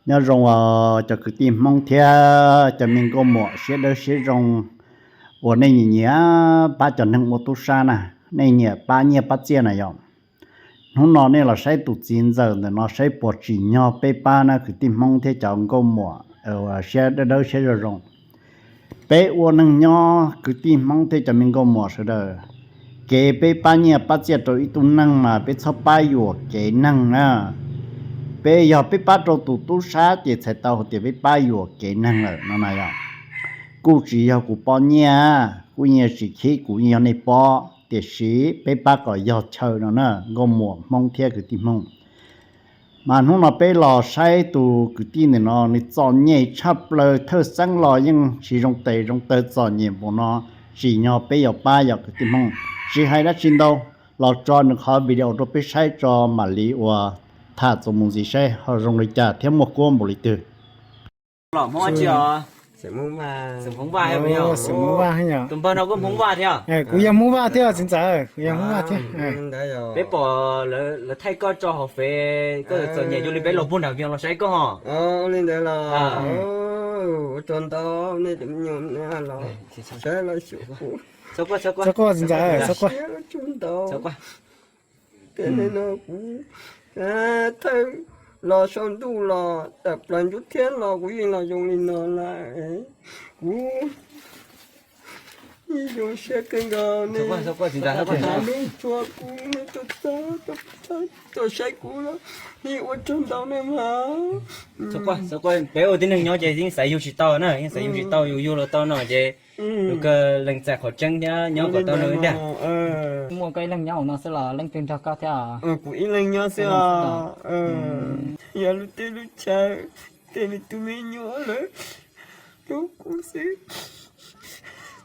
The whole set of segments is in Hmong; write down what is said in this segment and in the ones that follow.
Nyob zoo os cov kwv tij Hmoob thiab cov me nkauj muam siab dawb siab zoo uas nej nyiam nyiam pab cov neeg ua tub sab na, nej nyiam pab nyiaj pab txiaj na yom. Hnub no nej los saib tus txiv ntxawm ntawm no saib puas tsim nyog peb pab na kwv tij Hmoob thiab cov nkauj muam siab dawb dawb siab zoo zoo. Peb ua neeg nyob kwv tij Hmoob thiab cov me nkauj muam sawv daws, kev peb pab nyiaj pab txiaj rau ib tug neeg mas peb txhob pab yuam kev neeg na. Peb yog peb pab rau tus tub sab ces txhais tau hais tias peb pab yuam kev neeg lawm no na yom. Kuj tsis yog kuv poj nyiaj, kuj yeej tsis khib kuv, yeej yog nej pab, tiam sis peb pab kom yog chaw no na nkauj muam Hmoob thiab kwv tij Hmoob. Mas hnub no peb los saib tus kwv tij ntawm no nws txom nyem tshaj plaws, thawj xeeb los yeej tsis zoo tes zoo taw, txom nyem npaum no, tsim nyog peb yuav pab yom kwv tij Hmoob. Tsis hais dab tsi ntau, los tso nws qhov video rau peb saib tso mam li ua tham txuas mus ntxiv saib ho zoo li cas thiab muaj kuab npaum li twg. Los Hmoob dab tsi os? Xeem Hmoob Vaj. Xeem Hmoob Vaj thiab. Tus npawg no kuj Hmoob Vaj thiab. Kuv yog Hmoob Vaj thiab txiv ntxawm, kuv yog Hmoob Vaj thiab. Peb pom lawv thaij koj tso hauv Fev, koj txom nyem zoo li peb los puag nram Vias los saib koj ho. Ua li ntawd los ua tsaug ntau nej cov me nyuam los saib los xyuas kuv. Txhob quaj txiv ntxawm, txhob quaj. Ua tsaug ntau. Kuv thawj los saum ntuj los tawm plaws ntsuab thiab los kuv yeej los zoo li no lawm. Kuv yeej zoo siab kawg nkaus ne. Lub tshua kuv ne, tuaj saib kuv los yeej ua tsaug ntau ne mas. Peb ua tib neeg nyob ces yeej xaiv yug tsis tau na, yeej xaiv yug tsis tau, yus yug los tau no ces yus kawg lees txais qhov tseeb thiab nyob kom tau nws ib pliag. Muaj koj ib leeg nyob hauv no xwb los leej twg nrog koj thiab? Kuv ib leeg nyob xwb os. Yog lub teb lub chaw, tej me tub me nyuam lawm, hlub kuv xwb.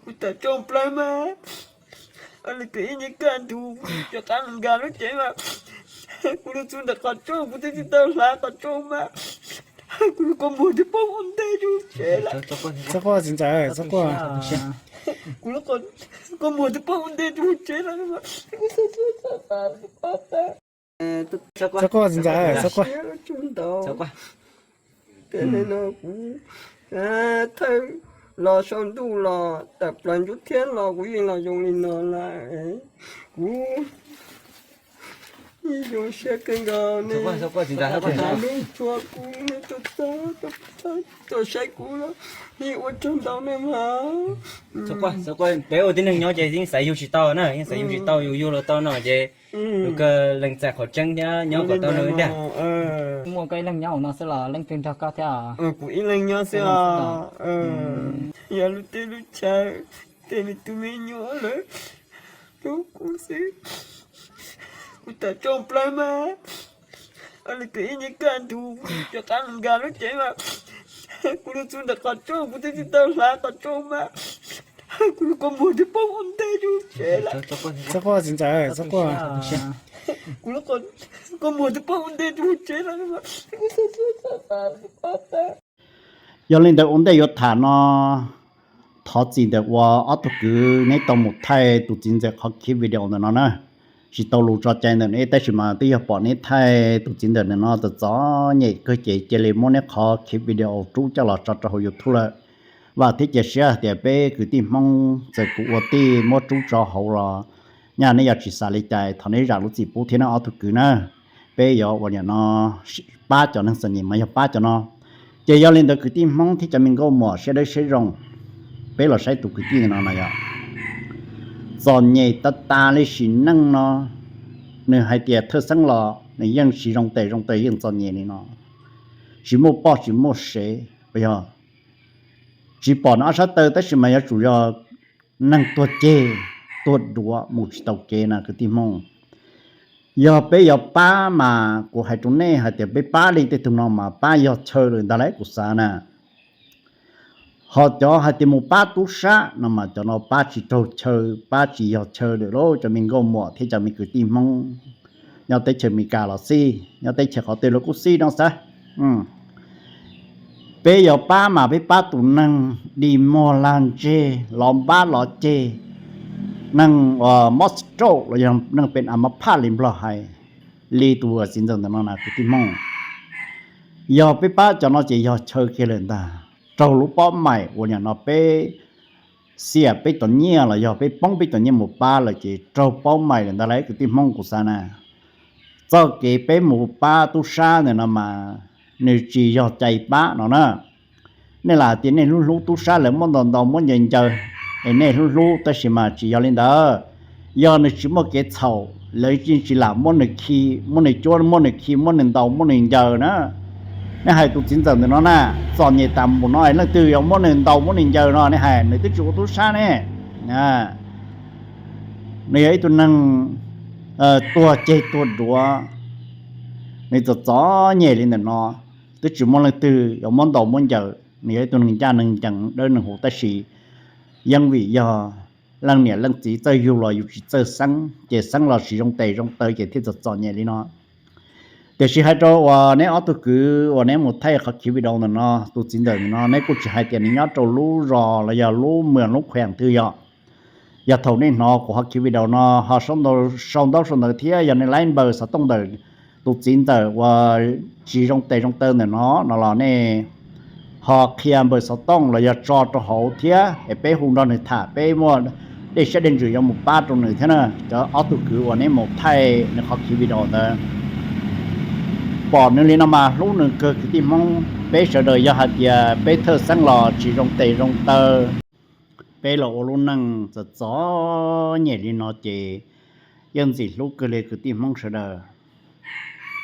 Kuv tawm rooj plaws mas, ua li kuv ib nyuag kaj ntug, rov qab los nkag lub tsev mas, kuv los txog ntawm qhov rooj kuv twb tsis tau hlav qhov rooj mas, kuv lub kua muag twb poob ua ntej rau tsev lawm. Txhob quaj txiv ntxawm, txhob quaj. Kuv lub kua muag twb poob ua ntej rau tsev lawm. Txhob quaj txiv ntxawm, txhob quaj. Kuv thawj los saum ntuj los tawm plaws ntsuab thiab los kuv yeej los zoo li no lawm. Kuv yeej zoo siab kawg nkaus ne. Lub tshua kuv ne, tuaj saib kuv los yeej ua tsaug ntau ne mas. Peb ua tib neeg nyob ces yeej xaiv yug tsis tau na, yeej xaiv yug tsis tau, yus yug los tau no ces yus kawg lees txais qhov tseeb thiab nyob kom tau nws ib pliag. Muaj koj ib leeg nyob hauv no xwb los leej twg nrog koj thiab? Kuv ib leeg nyob xwb os. Yog lub teb lub chaw, tej me tub me nyuam lawm, hlub kuv xwb. Kuv tawm rooj plaws mas, ua li kuv ib nyuag kaj ntug, rov qab los nkag lub tsev mas, kuv los txog ntawm qhov rooj kuv twb tsis tau hlav qhov rooj mas, kuv lub kua muag twb poob ua ntej rau tsev lawm. Txhob quaj txiv ntxawm, txhob quaj. Kuv lub kua muag twb poob ua ntej rau tsev lawm. Yog li ntawd ua ntej yuav tham no, thov txim ntawm uas ob tug kwv neb tau mus thaij tus txiv ntxawm qhov clip video ntawm no na. Tsis tau lus tso cai ntawm neb tab sis mas twb yog pom neb thaij tus txiv ntxawm ntawm no txom txom nyem kawg ces cia li muab neb qhov clip video rub coj los tso rau hauv YouTube lawm. Vam thiab cia siab hais tias peb kwv tij Hmoob txawm kuv ua tij muab rub tso hauv los nyaj neb yuav tsis xav li cas thov neb zam lub txim pub thiab na ob tug kwv na. Peb yuav ua niam no pab cov neeg txom nyem mas yog pab cov no. Ces yog li ntawd kwv tij Hmoob thiab cov me nkauj muam siab dawb siab zoo, peb los saib tus kwv tij no no yog txom nyem tas tas li sim neej no. Nws hais tias thawj xeeb los nws yeej tsis zoo tes zoo taw, yeej txom nyem li no, tsis muaj poj tsis muaj sev, yog tsis pom nws ob sab taw tab sis mas yuav tsum yog neeg tuag ceg tuag duav mus tsis tau kev na kwv tij Hmoob. Yog peb yuav pab mas kuv hais rau nej hais tias peb pab li tej tug no mas pab yog chaw lawm ntag lauj kuv xav na. Ho cov hais tias mus pab tub sab no mas cov no pab tsis raug chaw, pab tsis yog chaw lawm lauj cov me nkauj muam thiab cov me kwv tij Hmoob. Nyob teb chaws Amelikas los xij, nyob teb chaws qhov twg los kuj xij no xav. Peb yuav pab mas peb pab tus neeg dig muag lag ntseg, lov npab lov ceg, neeg mob stroke los yog neeg pem a ma phaj li Nplog hais, li tus txiv ntxawm ntawm no na kwv tij Hmoob. Yog peb pab cov no ces yog chaw kiag lawm ntag. Raug lub pob maim uas nim no peb xiam peb cov nyiaj los yog peb poob peb cov nyiaj mus pab lawm ces raug pob maim lawm ntag lauj kwv tij Hmoob kuv xav na. Txoj kev peb mus pab tub sab ntawm no mas nws tsis yog cai pab no na. Nej lam hais tias nej hlub hlub tub sab, lawv muab ntau ntau muab ncaws ncaws, es nej hlub hlub, tab sis mas tsis yog li ntawd. Yog nws tsis muaj kev txhaum lawv yeej tsis lam muab nws khi, muab nws cuab muab nws khi muab nws ntaus muab nws ncaws na. Nej hais tus txiv ntxawm ntawm no na, txom nyem tas mus no leej twg yuav muab nws ntaus muab nws ncaws no, nej hais nws twb tsis ua tub sab ne. Nws yog ib tug neeg tuag ceg tuag duav, nws txom txom nyem li ntawm no, twb tsis muaj leej twg yuav muab ntaus muab ncaws. Nws yog ib tug neeg ncaj neeg ncees dawb neeg huv, tab sis yeej vim yog leej niam leej txiv txawj yug los yus tsis txawj xeeb, ces xeeb los tsis zoo tes zoo taw ces thiaj txom txom nyem li no. Tiam sis hais rau uas neb ob tug kwv uas neb mus thaij qhov khiv video ntawm no, tus txiv ntxawm ntawm no, neb kuj tsis hais tias nws nyob rau lub zos los yog lub mwam lub khueem twg yog. Yog thaum nej hnov kuv qhov khiv video no ho sau ntaub sau ntawv thiab yog nej laib npawb xov tooj ntawm tus txiv ntxawm uas tsis zoo tes zoo taw ntawm no no los nej ho qhia npawb xov tooj los yog tso rau hauv thiab es peb hu nrog nws tham, peb muaj dej siab dej ntsws yuav mus pab rau nws thiab na. Cov ob tug kwv uas neb mus thaij nws qhov khiv video ntawd, pom nws li no mas hlub nws kawg kwv tij Hmoob. Peb sawv daws yog hais tias peb thawj xeeb los tsis zoo tes zoo taw, peb los ua lub neej txom txom nyem li no ces yeej ntxim hlub kawg li kwv tij Hmoob sawv daws.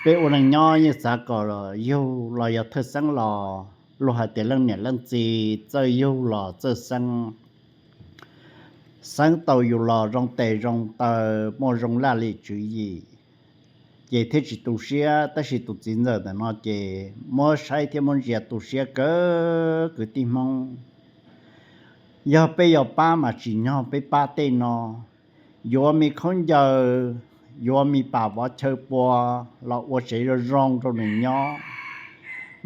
Peb ua neej nyob yeej xav kom yug los yog thawj xeeb los, luag hais tias leej niam leej txiv txawj yug los txawj xeeb, xeeb tau yus los zoo tes zoo taw, muaj zoo laj lim tswv yim, ces thiaj tsis tu siab. Tab sis tus txiv ntxawm ntawm no ces muab saib thiab muab ntsia tu siab kawg kwv tij Hmoob. Yog peb yuav pab mas tsim nyog peb pab tej no, yuav me khaub ncaws, yuav me pam vov chaw pua los ua tsev zoo zoo rau nws nyob.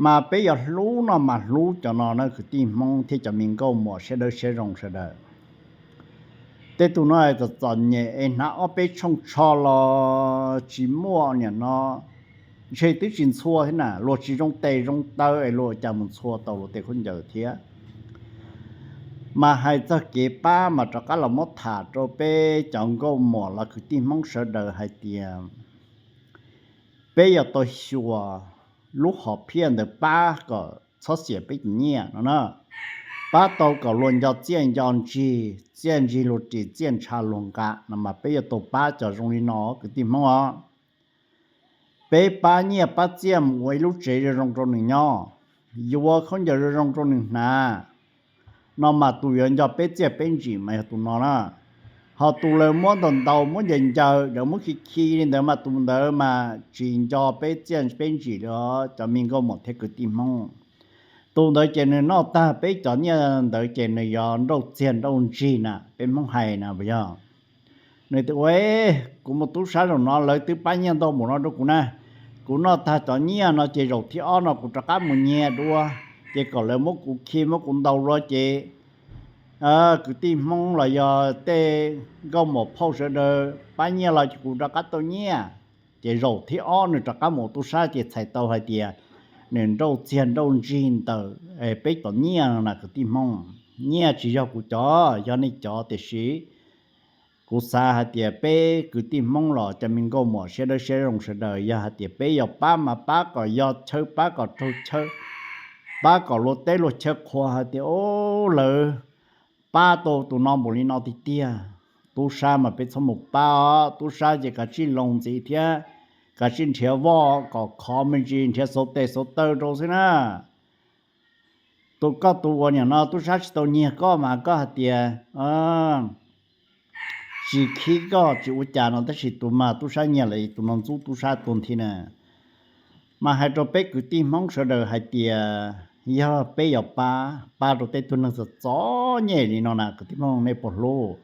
Mas peb yuav hlub no mas hlub cov no na kwv tij Hmoob thiab cov me nkauj muam siab dawb siab zoo sawv daws. Tej tus no txom txom nyem es hnav ob peb tshooj tsho los tsis muaj, nim no ntshe twb tsis ntxhua thiab na, luag tsis zoo tes zoo taw es luag cas mus ntxhua tau luag tej khaub ncaws thiab. Mas hais txog kev pab mas rov qab los muab tham rau peb cov nkauj muam los kwv tij Hmoob sawv daws hais tias peb yuav tau xyuas lub hom phiaj ntawd pab kom txhob xiam peb cov nyiaj no na. Pab tau kom luag nco txiaj nco ntsig, txiaj ntsig luag ris txiaj ntsha luag nqa no mas peb yuav tau pab cov zoo li no kwv tij Hmoob os. Peb pab nyiaj pab txiaj mus ua ib lub tsev zoo zoo rau nws nyob, yuav khaub ncaws zoo zoo rau nws hnav, no mas tus yuav nco peb txiaj peb ntsim mas yog tus no na. Ho tus lawv muab ntaus ntaus muab ncaws ncaws, lawv muab khi khi li ntawd mas tus ntawd mas tsis nco peb txiaj peb ntsim li os cov me nkauj muam thiab kwv tij Hmoob. Tus ntawd ces nws noj tag peb cov nyiaj ntawd ces nws yuav nrauj txiag nrauj ntsig na, peb Hmoob hais na puas yog? Nws tias ua, kuv mus tub sab zaum no lawv twb pab nyiaj ntau npaum no rau kuv na, kuv noj tag cov nyiaj no ces zaum thib ob no kuv rov qab mus nyiag dua, ces kom lawv muab kuv khi muab kuv ntaus dua ces kwv tij Hmoob los yog tej nkauj muam phauj sawv daws pab nyiaj los ces kuv rov qab tau nyiaj. Ces zaum thib ob nws rov qab mus tub sab ces txhais tau hais tias nws nrauj txiag nrauj ntsig ntawm peb cov nyiaj no na kwv tij Hmoob. Nyiaj tsis yog kuv cov, yog nej cov, tiam sis kuv xav hais tias peb kwv tij Hmoob los cov me nkauj muam siab dawb siab zoo sawv daws, yog hais tias peb yuav pab mas pab kom yog chaw pab kom raug chaw, pab kom luag teb luag chaw qhuas hais tias o, lawv pab tau tus no npaum li no tiag tiag. Tub sab mas peb txhob mus pab os, tub sab ces kav tsij loo ntxiv thiab kav tsij nrhiav voj kom khov me ntsis, nrhiav xauv tes xauv taw rau xwb na. Tus koj tus uas nim no tub sab tsis tau nyiag koj mas koj hais tias tsis khib koj tsis ua cas no, tab sis tus mas tub sab nyiag lawm tus no ntxub tub sab tuag nthi na. Mas hais rau peb kwv tij Hmoob sawv daws hais tias yog peb yuav pab, pab rau tej tug neeg txom txom nyem li no na kwv tij Hmoob nej puas hlub?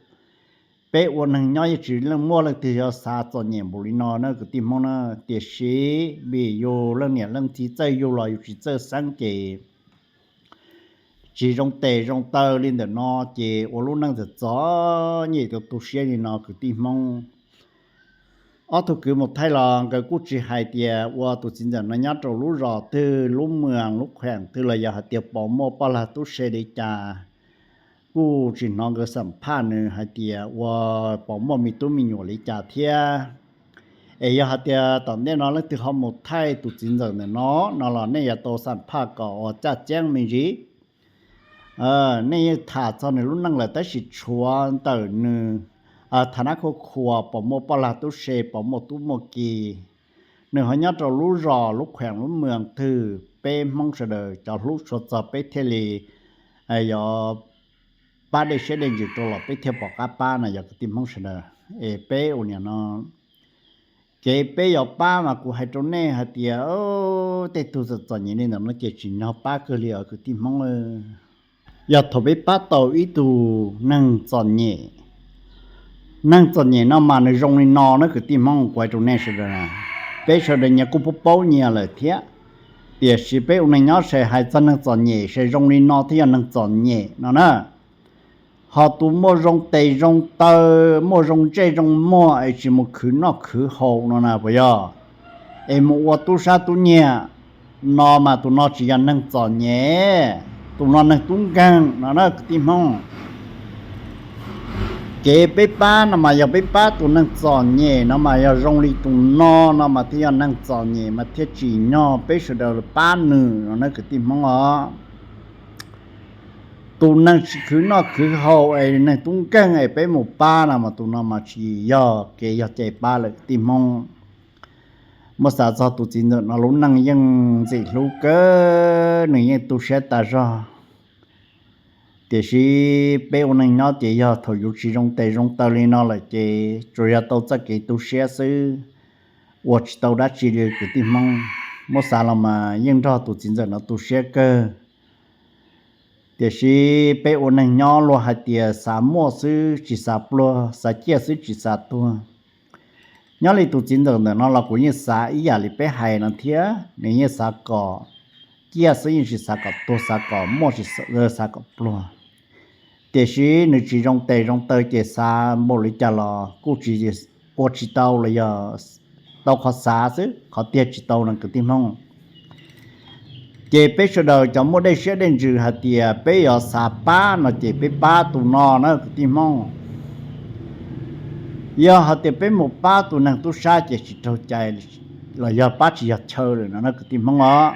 Peb ua neeg nyob yeej tsis leej muaj leej twg yuav xav txom nyem npaum li no na kwv tij Hmoob na, tiam sis vim yus leej niam leej txiv txawj yug los yus tsis txawj xeeb ces tsis zoo tes zoo taw li ntawm no ces ua lub neej txom txom nyem tu tu siab li no kwv tij Hmoob. ob tug kwv mus thaij los nkawd kuj tsis hais tias ua tus txiv ntxawm no nyob rau lub zos twg, lub moos, lub khueem twg los yog hais tias pom muaj poj lag tub se li cas, kuj tsis hnov nkawd xam phaj nws hais tias ua pom muaj me tub me nyuam li cas thiab. Es yog hais tias tom ntej no leej twg ho mus thaij tus txiv ntxawm ntawm no no los nej yuav tau xam phaj kom ua caj ceeb me ntsis. Nej yeej tham txog nws lub neej lawm tab sis tshuav ntawm nws, tham nab khuj khuas pom muaj poj lag tub se, pom muaj tub muaj ki, nws ho nyob rau lub zos lub khueem lub moos twg, peb Hmoob sawv daws cov hlub tshua txog peb thiaj li yuav pab dej siab dej ntsws rau los peb thiaj pom qab pab no yog kwv tij Hmoob sawv daws. Es peb ua niam no, kev peb yuav pab mas kuv hais rau nej hais tias tej tug txom txom nyem li ntawm no ces tsim nyog pab kawg li os kwv tij Hmoob. Yog thaum peb pab tau ib tug neeg txom nyem, neeg txom nyem no mas nws zoo li no na kwv tij Hmoob, kuv hais rau nej sawv daws, peb sawv daws nyias kuj paub paub nyias lawm thiab. Tiam sis peb ua neeg nyob ces hais txog neeg txom nyem ces zoo li no thiaj yog neeg txom nyem no na. Ho tus muaj zoo tes zoo taw, muaj zoo ntsej zoo muag es tsis mus khwv noj khwv haus no na puas yog? Es mus ua tub sab tub nyiag no mas tus no tsis yog neeg txom nyem, tus no neeg tub nkeeg no na kwv tij Hmoob. Kev peb pab no mas yog peb pab tus neeg txom nyem no mas yog zoo li tus no no mas thiaj yog neeg txom nyem mas thiaj tsim nyog peb sawv daws pab nws no na kwv tij Hmoob os. Tus neeg tsis khwv noj khwv haus es neeg tub nkeeg es peb mus pab no mas tus no mas tsis yog kev yog cai pab lawm kwv tij Hmoob. Muab xav txog tus txiv ntxawm no lub neej yeej ntxim hlub kawg, nws yeej tu siab tas zog. Tiam sis peb ua neeg nyob ces yog thaum yus tsis zoo tes zoo taw li no lawm ces tsuas yog tau txoj kev tu siab xwb, ua tsis tau dab tsi li kwv tij Hmoob. Muab xav los mas yeej nrog tus txiv ntxawm no tu siab kawg. Tiam sis peb ua neeg nyob luag hais tias xav muaj xwb tsis xav pluag, xav ciaj xwb tsis xav tuag. Nyob li tus txiv ntxawm ntawm no los kuv yeej xav ib yam li peb hais no thiab, nws yeej xav kom ciaj xwb yeej tsis xav kom tuag, xav kom muaj tsis xav kom pluag. Tiam sis nws tsis zoo tes zoo taw ces xav npaum li cas los kuj tsis ua tsis tau los yog tau qhov xav xwb, qhov tiag tsis tau no kwv tij Hmoob. Ces peb sawv daws cov muaj dej siab dej ntsws hais tias peb yuav xav pab no ces peb pab tus no na kwv tij Hmoob. Yog hais tias peb mus pab tus neeg tub sab ces tsis raug cai los yog pab tsis yog chaw lawm no na kwv tij Hmoob os.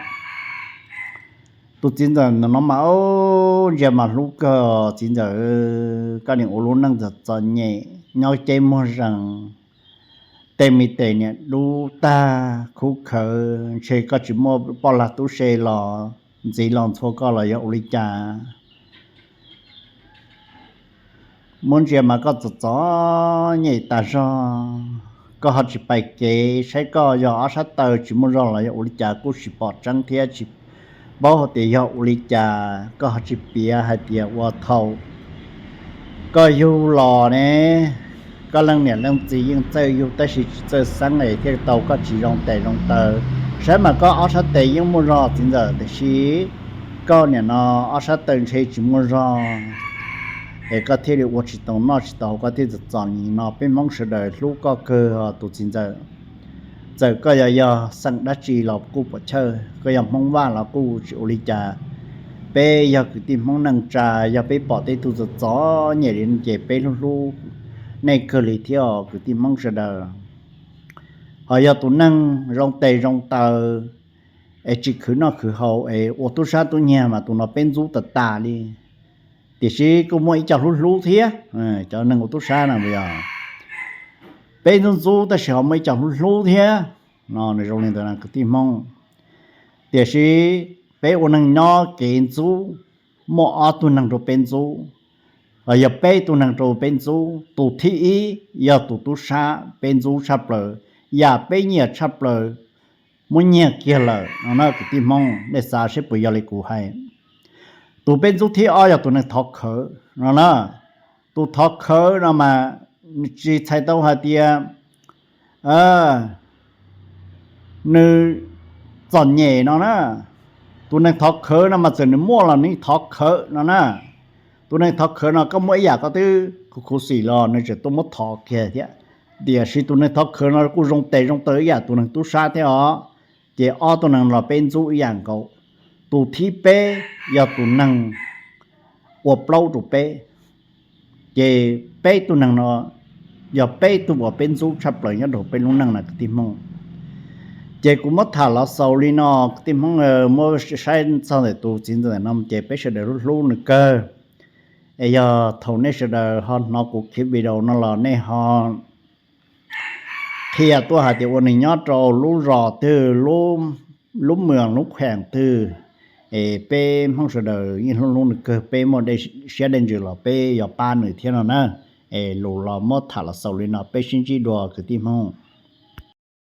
Tus txiv ntxawm no mas ntsia mas hlub kawg txiv ntxawm, koj niam ua lub neej txom txom nyem nyob ceb muag zees, tej me tes niam dub tag khuv khawv, ntshe koj tsis muaj poj lag tub se los ntxiv los ntxhua koj los yog ua li cas. Muab ntsia mas koj txom txom nyem tas zog, koj ho tsis pais kev saib koj yog ob sab taw tsis muaj zog los yog ua li cas kuj tsis pom tseeb thiab tsis paub hais tias yog ua li cas, koj ho tsis piav hais tias ua thaum koj yug los ne, koj leej niam leej txiv yeej txawj yug tab sis tsis txawj xeeb es thiaj tau koj tsis zoo tes zoo taw. Saib mas koj ob sab tes yeej muaj zog txiv ntxawm tiam sis koj niam no ob sab taw ntshe tsis muaj zog, es koj thiaj li ua tsis tau noj tsis tau, koj thiaj txom txom nyem no. Peb Hmoob sawv daws hlub koj kawg tus txiv ntxawm. Txawm koj yog yog xeem dab tsi los kuj puam chawj, koj yog Hmoob Vaj los kuj tsis ua li cas. Peb yog kwv tij Hmoob neej tsa, yog peb pom tej tug txom txom nyem li no ces peb hlub hlub nej kawg li thiab os kwv tij Hmoob sawv daws. Ho yog tus neeg zoo tes zoo taw es tsis khwv noj khwv haus es ua tub sab tub nyiag mas tus no peb ntxub tas tas li. Tiam sis kuj muaj ib co hlub hlub thiab, cov neeg ua tub sab no yog peb ntxub ntxub tab sis ho muaj ib co hlub hlub thiab no, nws zoo li ntawd na kwv tij Hmoob. Tiam sis peb ua neeg nyob kev ntxub, muaj ob tug neeg rau peb ntxub, los yog peb tug neeg rau peb ntxub. Tus thib ib yog tus tub sab peb ntxub tshaj plaws, yam peb nyiam tshaj plaws, muab nyiag kiag lawm no na kwv tij Hmoob. Nej xav seb puas yog li kuv hais. Tus peb ntxub thib ob yog tus neeg thov khawv no na. Tus thov khawv no mas tsis txhais tau hais tias nws txom nyem no na. Tus neeg thov khawv no mas txawm nws muaj los nws thov khawv no na. Tus neeg thov khawv no koj muaj ib yam koj twb khuv khuv xim los nws tseem tuaj muab thov kiag thiab. Tiam sis tus neeg thov khawv no kuj zoo tes zoo taw ib yam tus neeg tub sab thiab os. Ces ob tug neeg no los peb ntxub ib yam nkaus. Tus thib peb yog tus neeg ua plaub rau peb. Ces peb tug neeg no yog peb tug uas peb ntxub tshaj plaws nyob rau peb lub neej na kwv tij Hmoob. Ces kuv muab tham los xaus li no, kwv tij Hmoob, muab saib txog ntawm tus txiv ntxawm no ces peb sawv daws hlub hlub nws kawg. Es yog thaum nej sawv daws ho hnov kuv khiav video no los nej ho qhia tuaj hais tias ua nws nyob rau lub zos twg, lub moos lub kheem twg, es peb Hmoob sawv daws yeej hlub hlub nws kawg, peb muaj siab dej ntsws los peb yuav pab nws thiab no na. Es lus los muab tham los xaus li no, peb sib ntsib dua kwv tij Hmoob.